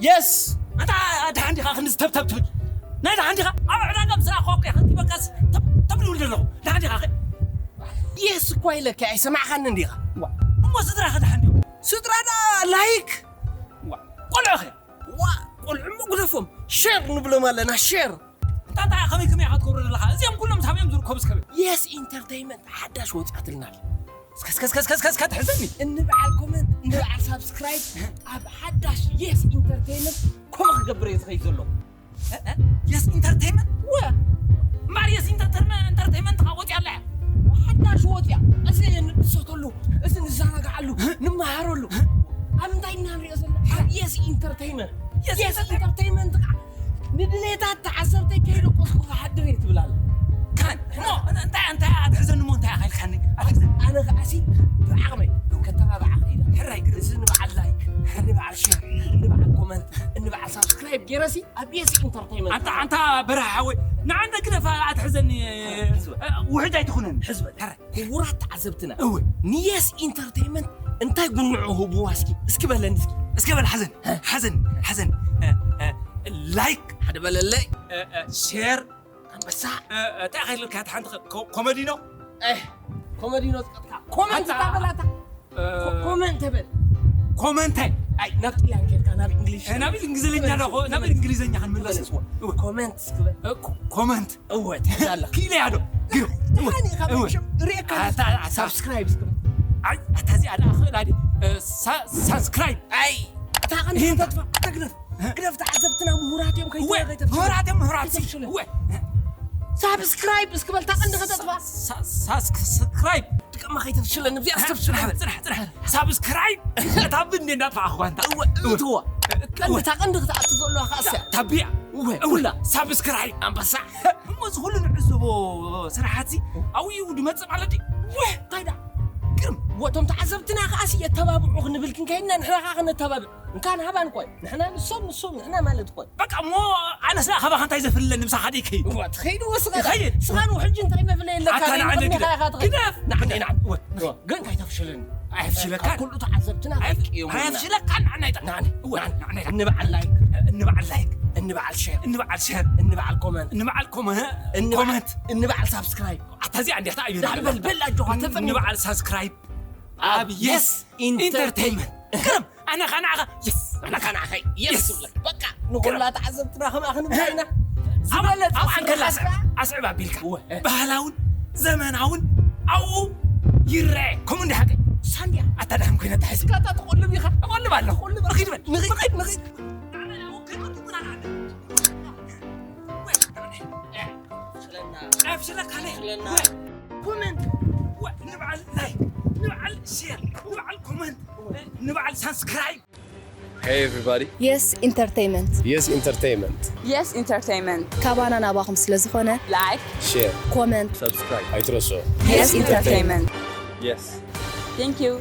የስ። ኣታ ደሓን ዲኻ ክንዚ ተብተብ ትብል? ናይ ደሓን ዲኻ? ኣብ ዕዳጋ ምስ ረኣኹ እኮ እየ ከንቲበካስ ተብ ተብ ዝብል ዘለኹ። ደሓን ዲኻ? የስ እኳ ኢለካ ኣይሰማዕካንን ዲኻ? እሞ ስድራኸ ደሓን ድዮም? ስድራ ደኣ ላይክ። ቆልዑኸ? ዋ፣ ቆልዑ እሞ ግደፎም። ሼር ንብሎም ኣለና፣ ሼር። እንታ እንታይ ከመይ ከመይ ኢኻ ትገብሮ ዘለኻ? እዚኦም ኩሎም ሳብ እዮም ዝርከቡ እስከ በል። የስ ኢንተርተይመንት ሓዳሽ ወጻትልና። እስከ እስከ እስከ እስከ እስከ እስከ ትሕዘኒ። እንበዓል ኮመንት፣ እንበዓል ሳብስክራይብ ኣብ ሓዳሽ የስ ኢንተርተይመንት ኮመ ክገብር እየ ዝኸይድ ዘሎ። እ? እ? የስ ኢንተርተይመንት? ወ- እምበኣር የስ ኢንተርተይመ- ኢንተርተይመንት ኸዓ ወፂኣ ኣላ እያ። ሓዳሽ ወፂኣ። እዚ ንድሰተሉ፣ እዚ ንዘናግዓሉ፣ እ? ንመሃረሉ። እ? ኣብ እንታይ ኢና ንሪኦ ዘለና? ኣብ የስ ኢንተርተይመንት። የስ የስ ኢንተርተይመንት። ኢንተርተይመንት ከዓ ንድሌታት ተዓዘብተይ ከይደቆስኩ ክሓድር እየ ትብል ኣላ። ካን፣ እሞ፣ እንታይ፣ እንታይ ኣትሕዘኒ እሞ እንታይ ኢኻ ኢልካኒ? ኣትሕዘኒ። ኣነ ከዓሲ ብዓቕመይ ከተባብዓ ኽኢለ። ሕራይ ግርም። እዚ ንበዓል ላይክ፣ ንበዓል ሼር፣ ንበዓል ኮመንት፣ ንበዓል ሳብስክራይብ ገይረሲ ኣብ የስ ኢንተርተይመንት። ኣንታ፣ ኣንታ በረሃ ሓወይ፣ ንዓንደ ግደፍ ኣትሕዘኒ፣ ሕዝበ። ውሕጅ ኣይትኹነኒ። ሕዝበ። ሕራይ። ክቡራት ተዓዘብትና፣ እወ። ንየስ ኢንተርተይመንት እንታይ ጉንዖ ህብዋ እስኪ? እስኪ በለኒ እስኪ። እስከ በል ሓዘን፣ ሓዘን፣ ሓዘን። እ፣ እ፣ ላይክ። ሓደ በለለይ። እ፣ እ፣ ሼር። ኣንበሳ። እ፣ እ፣ እንታይ ከይልካ እታ ሓንቲ ኮ-፣ ኮመዲኖ? እ፣ ኮመዲኖ ዝቀጥካ። ኮመንት ኣታ-፣ እታ በላታ። እ፣ ኮ-፣ ኮመንት በል። ኮመንት። ኣይ፣ ናብ ጥልያን ኬድካ፣ ናብ እንግሊሽ። እ፣ ናብ እንግሊዝኛ ዶ፣ ናብ እንግሊዝኛ ክንምለስ። እወ። ኮመንት እስኪ በል። እ፣ ኮ-፣ ኮመንት። እወ፣ ትሕዝ ኣለኻ። ክኢለ እያ ዶ? ግርም። እወ፣ ደሓን ኢኻ እወ። መቸም፣ ርእየካ ኣታ-፣ ኣታ-፣ ሳብስክራይብ እስኪ በል። ኣይ፣ ኣታ እዚኣ ደኣ ክእላ ድየ? እ፣ ሳ-፣ ሳብስክራይብ። ኣይ፣ እታ ቀንዲ ይህንታ። ከተጥፋ፣ እታ ግደፍ። እ? ግደፍ፣ ተዓዘብትና ምሁራት እዮም፣ ከይተ-፣ እወ፣ ከይተፍሽለ-፣ ምሁራት እዮም፣ ምሁራት። ከይተፍሽለ። እወ። ሳብስክራይብ እስኪ በል፣ እታ ቀንዲ ከተጥፋ። ሳ-፣ ሳ-፣ ሳብስክራይብ። ድቅማ ከይተፍሽለኒ፣ ብዚኣ እ፣ ዝተፍሽለ። ጽናሕ፣ ጽናሕ፣ ጽናሕ። ሳብስክራይብ። እታ ብንዴ እንዳጥፋእኹ እኳ እንታ። እወ፣ እወ። እትዋ። እወ። ቀንዲ፣ እታ ቀንዲ ክትኣቱ ዘለዋ ከኣ እያ። ታቢያ። እወ፣ እወ። ኩላ። ሳብስክራይብ። ኣንበሳ። እሞ እዚ ኩሉ ንዕዘቦ ስራሓት እዚ ኣብኡ ድመጽእ ማለት ድዩ? ወህ፣ እንታይ ደኣ? ግርም። ወቶም ተዓዘብትና ከኣሲ የተባብዑ ክንብል ክንከይድና ንሕና ከኣ ክነተባብዕ። እንካን ሃባን እኮ እዩ። ንሕና ንሶም፣ ንሶም ንሕና ማለት እኮ እዩ። በቃ እሞ ኣነስ ደኣ ካባኻ እንታይ ዘፍልለኒ ምሳኻ ደይ ከይድ? እዋ፣ ትኸይድ ወስኻ። ይኸይድ። ስኻን ውሕጂ እንታይ መፍለይ ኣለካ? ኣታ ናይ ንዓኒ ቅድሚኻ ግደፍ። ኢኻ ትኸይድ። ግደፍ። ንዓኒ፣ ግደፍ። ንዓኒ። እወ። እወ፣ ግን እንታይ ተፍሽለኒ? ኣየፍሽለካን። ካብ ኩሉ ተዓዘብትና ኣይ-፣ ኣየፍሽለካን። ንዓኒ፣ ንዓኒ። ንዓኒ። እወ፣ እወ። ንዓኒ። እንበዓል ላይክ። እንበዓል ላይክ። እንበዓል ሼር። እንበዓል ሼር። እንበዓል ኮመንት። እንበዓል ኮመ-፣ እንበዓል፣ ኮመንት። እንበዓል ሳብስክራይብ። ኣታ እዚኣ እንዲያ፣ ኣታ እያ። ዳሕር በል፣ በል ኣጆኻ፣ ተፈኒ። እንበዓል ሳብስክራይብ። ኣብ ኣብ የስ የስ ኢንተርቴይንመንት። ኢንተርቴይንመንት። ግርም። ኣነ ኸኣ ንዓኻ፣ የስ፣ ኣነ ኸኣ ንዓኻ፣ የስ የስ። ይብለካ። በቃ፣ ንኹላ ተዓዘብትና ከምኣ ክንብል ኢና። ኣብ-፣ ዝበለጸ ኣብ ኣንከላ ስራሕ ኣስዕብ-፣ ኣስዕብ ኣቢልካ። እወ። ባህላውን ዘመናውን ኣብኡ ይረአ። ከምኡ እንዲ ሓቀይ። ሳንድያ። ኣታ ደሓን ኮይነ ተሓዝ። እስካ ኣታ ትቆልብ ኢኻ። እቆልብ ኣለኹ። ትቆልብ። ንኺድ በል። ንኺድ፣ ንኺድ፣ ንኺድ። ንዓና ያው ከይዱ ምናን ኣለ። ወይ፣ ንዓና። ኣፍሽለካ ነይ። ኣፍሽለና። ወይ። ኮመንት። ወይ፣ ንበዓል ላይክ። ንበዓል ሼር። ንበዓል ኮመንት። ንበዓል ሳብስክራይብ። Hey everybody. የስ ኢንተርቴይመንት። የስ ኢንተርቴይመንት። የስ ኢንተርቴይመንት። ካባና ናባኹም ስለ ዝኾነ ላይክ፣ ሼር፣ ኮመንት፣ ሳብስክራይብ ኣይትረስዑ። የስ ኢንተርቴይመንት። የስ። Thank you.